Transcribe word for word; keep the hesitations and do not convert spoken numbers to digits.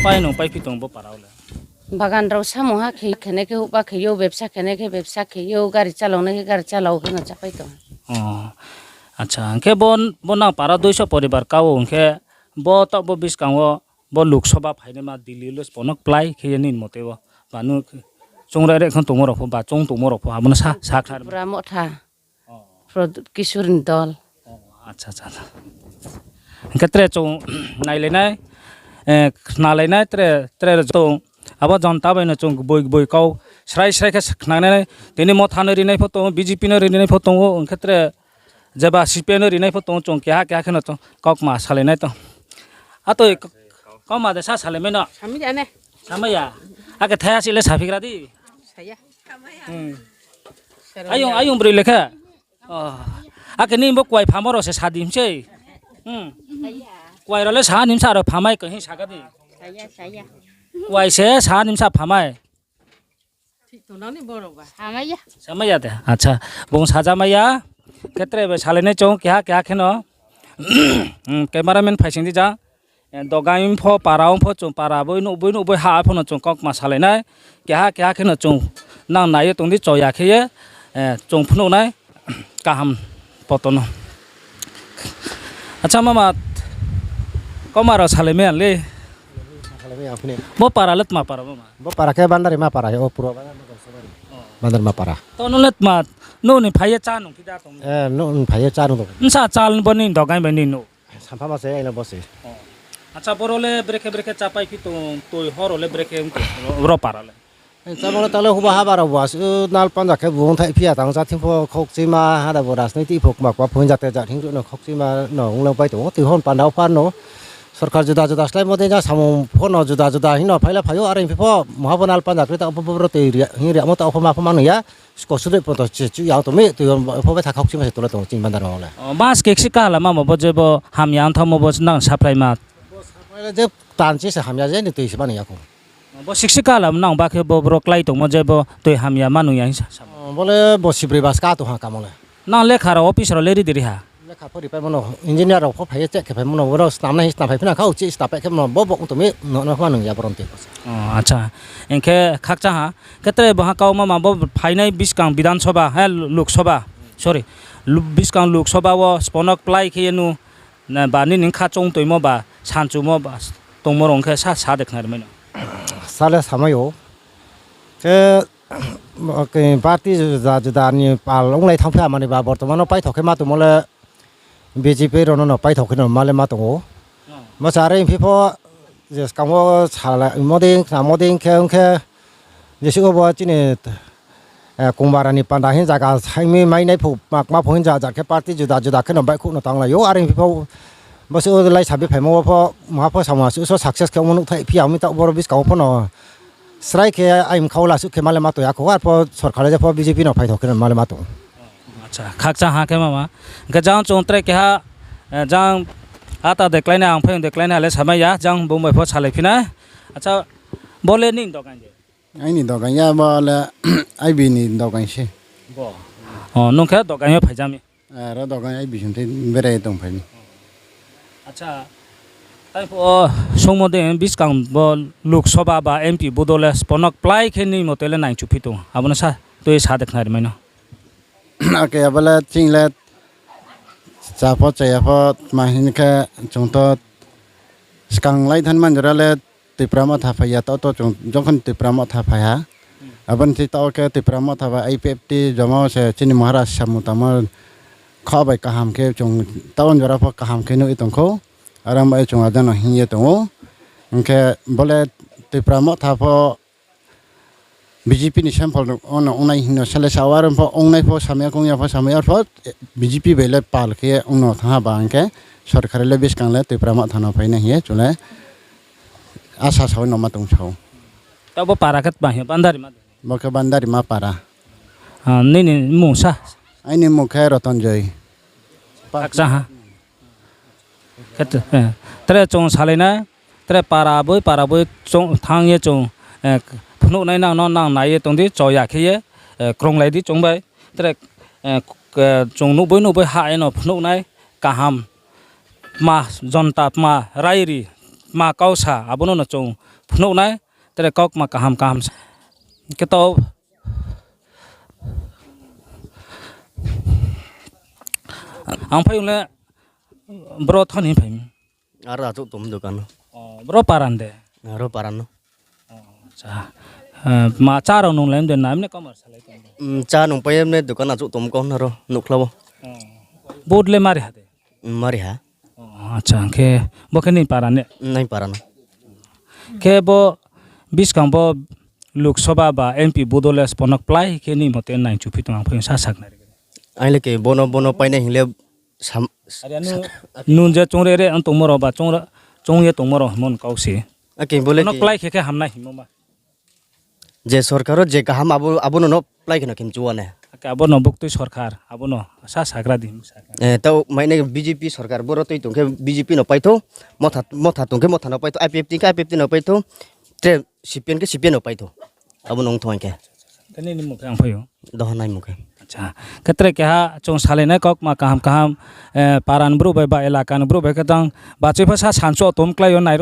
pai no paiphi tong bo para wo le? Bagan rao samung ha khe, khenai khe houhba khe ou, bepsa khenai khe bepsa khe ou, gari chalao nai khe gari chalao khe no chapai tong. O, acha, hing khe bo, bo nang para duiso poribar ka ou, hing khe bo taoh bo buskang wo bo Lok Sabha phainaima Delhi le spono kplái khe ye nini mote wo. Ba nu chung re re khe tongmo rao pho, ba chung tongmo rao pho, abo no sa, sa khna ri. Tripura Motha. Pradyot Kishore ni dol. Acha, acha, acha. Hing khe tre chung nailai nai, eh, khnalai nai, tre, tre chung abo jonta bai no chung boi, boi kau srai srai khe khnanai nai. Tini Motha no rinai pho tong ou, B J P no rinai pho tong ou, hing khe tre jeba C P I M no rinai pho tong ou, chung keha keha khe no chung kaukma salai nai tong. Atoi, k-, kauma de sa salai mai no? Samai ya ne. Samai ya? Akhe thaiha si le saphigra di. Saya. Hmm. Ayong, ayong broi le khe. O. Akhe nini bo kuai phamo rao se sa di hing sei. Hmm. Kuai rao le sa ni bsa rao phamai khe hing sa kha di. Saya, saya. Kuai se sa ni bsa phamai. Samai ya. Samai ya de. Acha. Bung sajamai ya. Khe tre bai salai nai chung keha keha khe no. Hmm, cameraman phaising di jang. Eh, dogaing pho, para ong pho, chung para boi nuh boi nuh boi ha pho no chung kaukma salai nai. Keha keha khe no chung nang nai ye tong di, choya khe ye, eh, chung phnuh nai kaham poto no. Acha mama, kauma rao salai mai ya le. Bo para le tma para mama? Bo para khe Bandarima para, o puro Bandarima para. To nung le tma, nung ni phai ye chá nung phi da tong? Eh, nung phai ye chá nung tong. Bsa chal bo ni dogaing bai ni nuh. Sampha ma se, aina bo se. Acha, boro le brekhe brekhe chápai phi tong, toi horo le brekhe ong tong, ro para le. Chámo le ta le huba haba rao bo asuh, nal panda khe bung thai phi ya tang, jati pho khokchima, hada bo rajnoiti pho kma kma pho jate jat hing no khokchima no ong le pai tong ou, toi hon panda wo pha no. Sorkar juda juda sláimo dei ja samung pho no juda juda hing no phai le phai ou, are phi pho muha bo nal panda kri ta pho boro toi ri-, hing riamo ta pho ma pho ma nung ya. Sko sudoi pho to chi, chi yang tong mi, toi pho bai tha khokchima se tole tong chini Bandarima le. O, mas keksi kahala mamo bo je bo hamya ong thanngmo bo nang supply ma? Bo supply le je tanchi se hamya je ni toi se ma nung ya khou. Bo siksi kahala nang ba khe bo boro klái tongmo je bo toi hamya ma nung ya hing sa. O, bo le bo sibroi ba ska tong ha kamo le. Nang lekha rao office rao le ri di ri ha? Lekha pho ripaimo no, engineer rao pho phai ye check khe phaimo no, boro snam nai hing snam phai phi na kha, uchih snam phai khe mo bo bo ong tong mi, no, no ma nung ya boron toi pho se. O, acha. Hing khe khakchang ha. Khe tre bo ha kau mama bo phainai buskang Bidhan Sabha, he, Lok Sabha, sorry, Lu-, buskang Lok Sabha wo spono kplái khe ye nu, na, ba nini kha choung toimo ba, sanchumo ba, tongmo rao khe sa, sa de khnari mai no. Sa le samai ou. Khe, khe party juda juda ni pal onglai thanngphi ha mani ba bortoman no paithao khe ma tongmo le B J P rao no no paithao khe no ma le ma tong ou. Bo se are phi pho je skang wo salaimo dei, khnamo dei khe ong khe, jesuh bo chini, eh, Kongmara ni panda hing zaga saing mi mai nai pho, ma kma pho hing ja jat khe party juda juda khe no baihkhouh no tanglai ou. Are phi pho, bo se lai sabi phaimo wo pho, maha pho samung asuh so success khe ongmo nuhthai phi ya mi taoh boro buskang wo pho no srai khe aim khau la suh khe ma le ma tong ya khou, arpho sorkar le je pho B J P no phaithao khe no ma le ma tong. Acha, khakchang ha khe mama. Hing khe jang chung tre keha, eh, jang ata de klái nai, ang phai de klái nai le samai ya, jang bung bai pho salai phi nai. Acha, bo le nini dogan de? Aini dogan ya bo le I B ni dogan se. Bo. O, nung khe dogan yo phai ja mi? Aro dogan I B sing thai berai tong phai mi. Acha, tai pho sungmo de buskang bo Lok Sabha ba M P bodo le spono kplái khe nini mote le naichu phi tong, abo no sa, tui sa de khnari mai no. Ake abo le ching le cha pho chaya pho tma hing khe chung to skang lai thanng man jora le Tipra Motha phai ya, taoh to chung jokhon Tipra Motha phai ha. Abo ni thing taoh khe Tipra Motha bai I P F T joma wo se chini Maharaj samung tangmo kha bai kaham khe chung taoh jora pho kaham khe nuh ye tong khou. Aro bai chung ajano hing ye tong ou. Hing khe bo le Tipra Motha pho B J P ni samphal no, ono ongnai hing no sale sa, aro pho ongnai pho samya kong ya pho samya pho B J P bai le pal khe ongno thanng ha ba hing khe sorkar le buskang le Tipra Motha no phai nai hing ye chung le asa sao no ma tong sao. Taoh bo para khe tma hing Bandarima? Bo khe Bandarima para. Ah, nini mmung sa? Aini mmung khe Roton Joy. Khakchang ha. Khe t-, eh, tre chung salai nai, tre para boi, para boi chung thanng ye chung, eh, phnuh nai nang no nang nai ye tong di, choya khe ye, eh, krunglai di chung bai. Tre, eh, k-, chung nuhboi nuhboi ha ye no phnuh nai kaham. Tma jonta, tma rairi, tma kau sa, abo no no chung phnuh nai, tre kaukma kaham kaham sa. Khe to ang phai ong le bro thon hing phai mi. Aro achouh tom dukan no. Bro paran de? Aro paran no. Acha. Ma chá rao nung le de na, emne kaumar salai tong? Chá nung pai emne dukan achouh tom kau na ro nuhkhla wo. Vote le mari ha de? Mari ha. Acha, khe bo khe nini para ne? Nini para no. Khe bo buskang bo Lok Sabha ba M P vote le sbo no kplái khe nini mote nai chuphi tong, ang phai sa saknai. Ang le ke bono, bono painai hing le sam-, nung je choung re re ang tongmo rao ba choung ye tongmo rao hingmo ni kau se. Akhe bo le no kplái khe khe hamnai hingmo ma. Je sorkar wo je kaham abo, abo no no kplái khe no khe mchu wa ne. Akhe abo no buktui sorkar, abo no sa sagra di. Tao mainai B J P sorkar, boro tui tong khe B J P no paithou, motha, motha tong khe motha no paithou, I P F T khe I P F T no paithou, tre C P M khe C P M no paithou. Abo no ong thong khe. Khe nini mung khe ang phai ou. Dohonai mung khe. Acha. Khe tre keha chung salainai kaukma kaham kaham, para ni brouh bai ba elaka ni brouh bai khe tang bachoi pho sa sansu tom klái yo nai